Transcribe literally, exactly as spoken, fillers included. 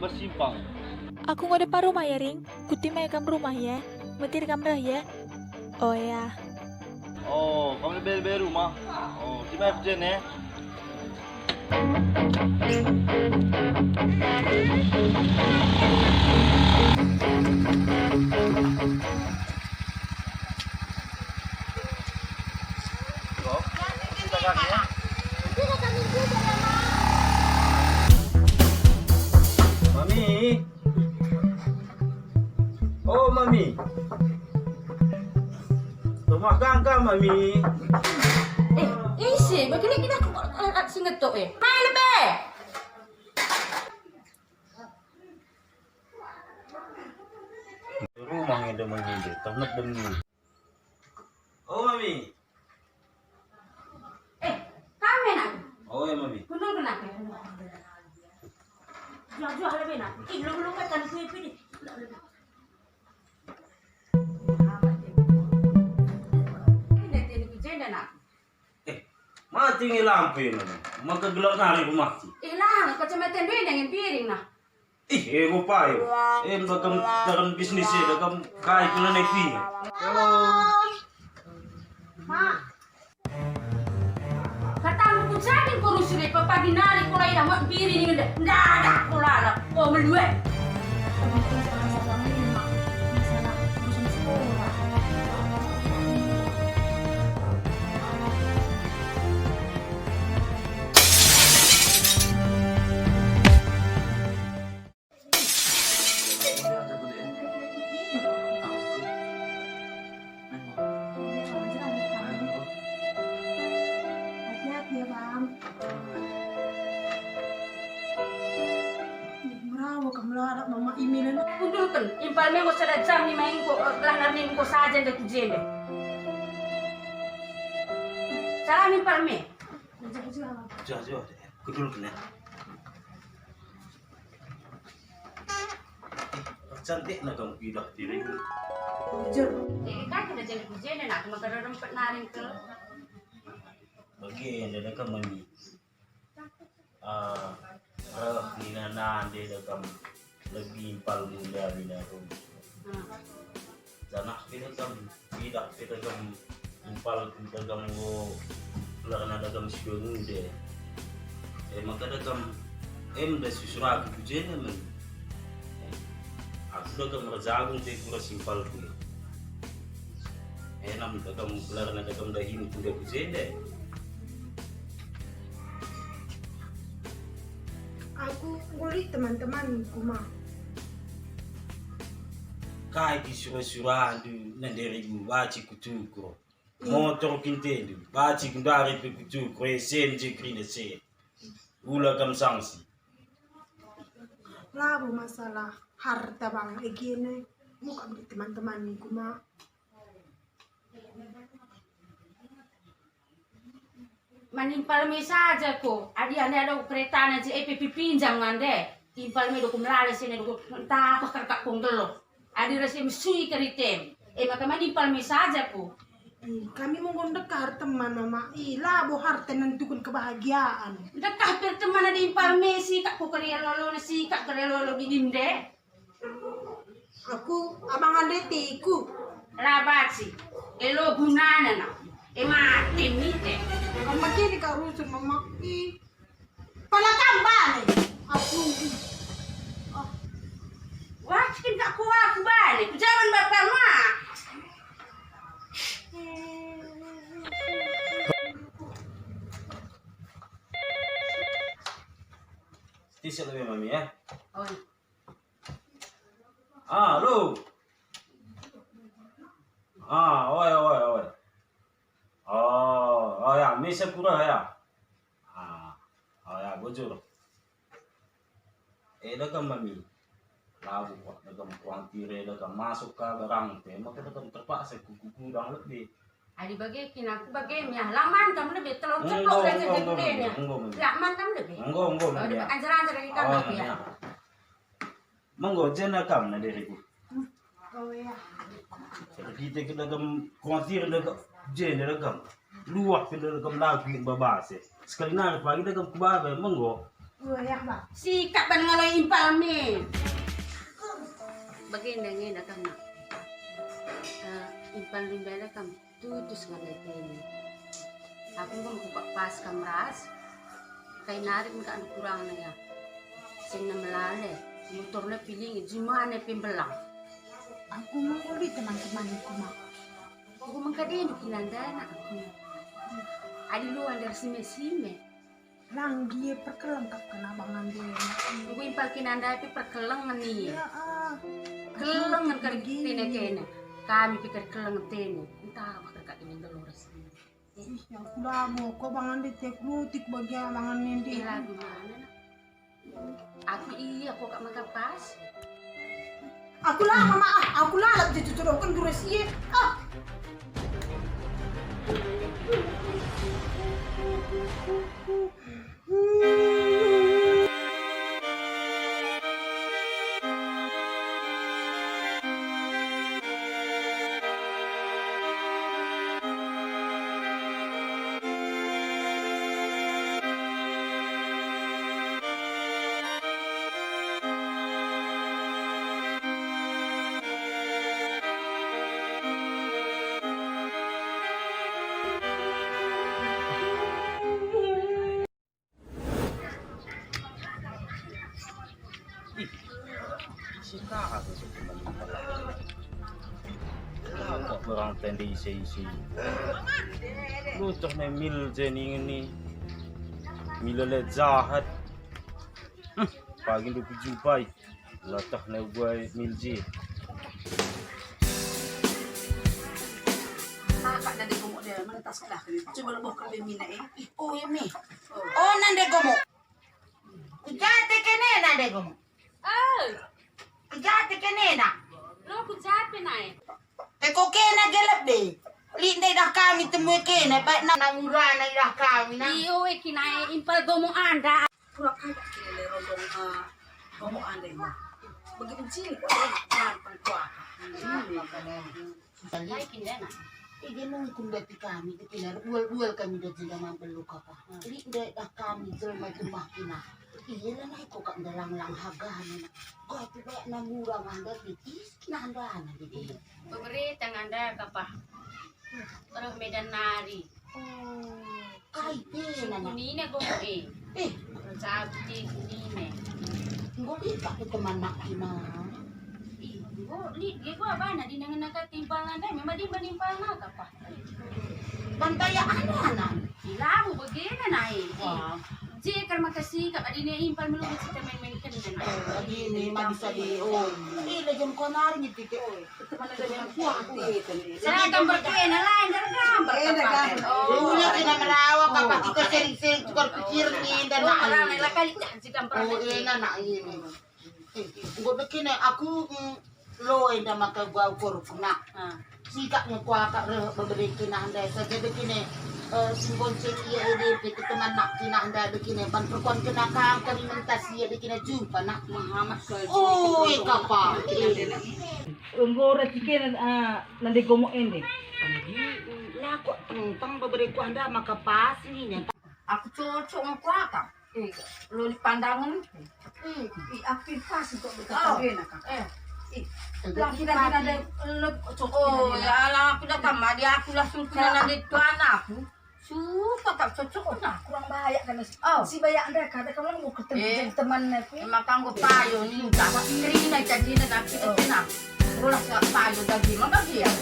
Bersimpang. Aku nggo depan rumah ya, Ring. Kutima kam rumah ya. Metir kam reh ya. Oh ya. Oh, kam lebe-lebe rumah. Oh, tima ya, Jen ya. Mami. Oh, Mami. Rumah gangka, Mami. Eh, ise, bagi ni kita aku, aku, aku singet tok, eh. Mai lebe. Rumah ngende mengende, ternet demi. Oh, Mami. Eh, kami nak. Oh, ya, Mami. Kundul kena. Jual-jual lebih nak. Ih, lu-lu kan kue pilih. Ini tadi ku jenda nak. Eh, mati nge lampu ini. Maka gelap nari ku mati. Eh, lah, kacamata duit dengan piring nah. Ih, e rupa e. Em dagam, dagam bisnis e, dagam kai kula nepi. Halo. Mak. Katamu ku jadi kurus e, pagi nari kula ida mak biri ni nda, ndadak kula lah. Oh, melue. Masalah urusan sekolah. Hati-hati ya, Bang. Ih, merawa kam lah anak mama Imil. Kundulken, impal me enggo sada jam ni main ko, eh, lah nari enggo saja nda ku jenda. Salah impal me. Jah, jah, kundulken ya. Cantik na kam pidah dirimu. Bujur. Jadi kan kena jadi bujur dan aku maka rempet naring ke. Bagi yang ada kan mami. Ah, reh nina nande dagam legi impal muda bina rum. Hmm. Janah pe dagam, idah pe dagam impal dagam wo, gelarna dagam si ngude. Eh, maka dagam em da susur aku ku jenda men. Eh, aku dagam erjagung pe kura simpal ku. Enam dagam gelarna dagam dahin kuda ku jenda. Aku nggo lit teman-temanku, Ma. Kai pe sura-surandu nanderiku baci kutukur. Iya. Motor kintendu, baci gundari pe kutukur, esen je kerina sen. Ula kam sangsi. Labo masalah harta bang egene, mo kam lit teman-temanku, Ma. Man impal me saja ko, adi ande ada keretana je epe pipinjam ngande, impal me doku melala sene doku entah apa kerkak ko nggeluh. Adi rasa mesui keritem, e maka man impal me saja ko. Ih, kami mungkun dekah teman mama, ih, labo harta nentukan kebahagiaan. Dekah perteman adi impal me sikak ko keria lolo, sikak keria lolo giginde. Aku abang ande tiku. La baci, elo gunana na. E mate mite. Mama kini karusun mama i. Pala kambane. Aku. Oh. Wah, kin tak kuat bane. Kujaman bapak ma. Tisik lebih mami ya. Oh. Ah, halo. Ah, oe, oe, oe. Oh, oh ya, misa kura ya. Ah, oh ya, bujur. Eh, dagam mami. Labu kok dagam kuang tire dagam masuk ka barang te, maka dagam terpaksa kuku kurang lebih. Adi bage kin aku bage miah laman kam lebe telo ceplok Enggo, rece enggo, enggo, gede-gedenya. Enggo, enggo. Laman kam lebe. Enggo, enggo, oh, mami, ya. Anjar-anjar lagi kam aku ya. Menggo jena kam na diriku. Oh, iya. Kita ke dagam kuatir dagam jena dagam. Luah ke dagam lagu babase. Sekali nari pagi dagam kubaba menggo. Sikap ban ngaloi impal me. Bagenda ngenda kam, Nak. Eh, impal Rimba enda kam tutus ngena atena. Aku enggo mekupak pas kam ras. Kai narik me kak kurangna ya. Sing na melale, motorna pilingi, jumana pe mbelang. Aku enggo lit teman-temanku, Mak. Enggo mengkadindu kinandana aku. Adi luan dari sime-sime. Lang dia perkeleng kap kena bangan dia. Enggo impal kinanda pe perkeleng ni. Ya, ah. Keleng kan kena-kena. Kami pikir keleng tene. Entah apa kena Dolores. Ih, ya aku labo, kok bangan dia tiap lutik bagian bangan nindi. Eh, lagu mana, Nak? Aku iya, kok kak maka pas. Aku lah, Mama, ah, aku lah, lah, jadi jodohkan durasi, ah. Ih, isi kah aku sebenarnya? Kok orang tende isi-isi? Lucuh ne mil je ni ngeni. Mil le jahat. Hmm, pagi ndu kujumpai. Latah ne ubai mil je. Kakak nande gomok dia, mentas kedah. Coba leboh ke bemina, eh. Ih, oh, ya, mi. Oh, nande gomok. Kujate kene nande gomok. Oh. Kujate kene na. Lo kujate nai. Teko kena gelap deh. Lit ndai dah kami temue kena, baik na nangurana idah kami na. Iyo, eh, kinae impal gomok anda. Pura kayak kini le rondong, eh, gomok anda ini. Bagi bencin, eh, nantang kuah. Hmm. Nai kini na. Ige nungkun berarti kami, kini bual-bual kami dah jenda mampel luka kah. Lit ndai dah kami jelma-jelma kina. Iya lah nai kok kak ndelang-lang haga nina. Kau tu baik nangurang anda titis kina anda nande. Beberita ngandaka, Pak. Reh Medan nari. Oh, kai pe nana? Kunina gomok e. Eh. Sabti kunina. Enggo lit aku teman nak kina. Ih, enggo lit, dia gua bana di nengena ka timpal nanda, memang dia menimpal naka, Pak. Bantai ya anu anak. Ilamu begena nai. Wah. Je kan maka sikap adi ne impal melungun kita main-main kena. Adi ne mah bisa di, oh. Ih, lejam kau nari ngitik, oh. Saya gambar tu enak lain dari gambar. Eh, dari gambar. Oh. Dulu kena merawa, kapan kita sering-sering tukar pikir ni, dan nak. Orang lain lah kali tak si gambar. Oh, enak nak ini. Eh, enggo dekine aku, mm, lo enda maka gua ukur kena. Ah. Sikap nge kuakap reh bebere kena ndai saja dekine, eh, si bonceng ia ede pe keteman nak kena ndai dekine, ban perkuan kena kangkang mentas ia dekine jumpa nak. Muhammad kau. Oh, eh, kapa. Enggo ora cikena, ah, nande gomok ende. Lako tentang bebere kuah ndai maka pas ini. Aku cocok nge kuakap. Eh, lo di pandangan. Hmm. Ih, aku pas untuk Oh. Kena, Kak. Eh. Ih, lah kita kita ada lo cocok. Oh, ya lah, aku dah tambah dia, aku langsung kena nanti tuan aku. Suka tak cocok nah. Kurang banyak kan. Oh. Si banyak anda kata kamu mau ketemu Eh. Jadi teman aku. Emang kanggo payo ni udah. Terima jadi nak kita kena. Terus payo tadi mah bagi ya.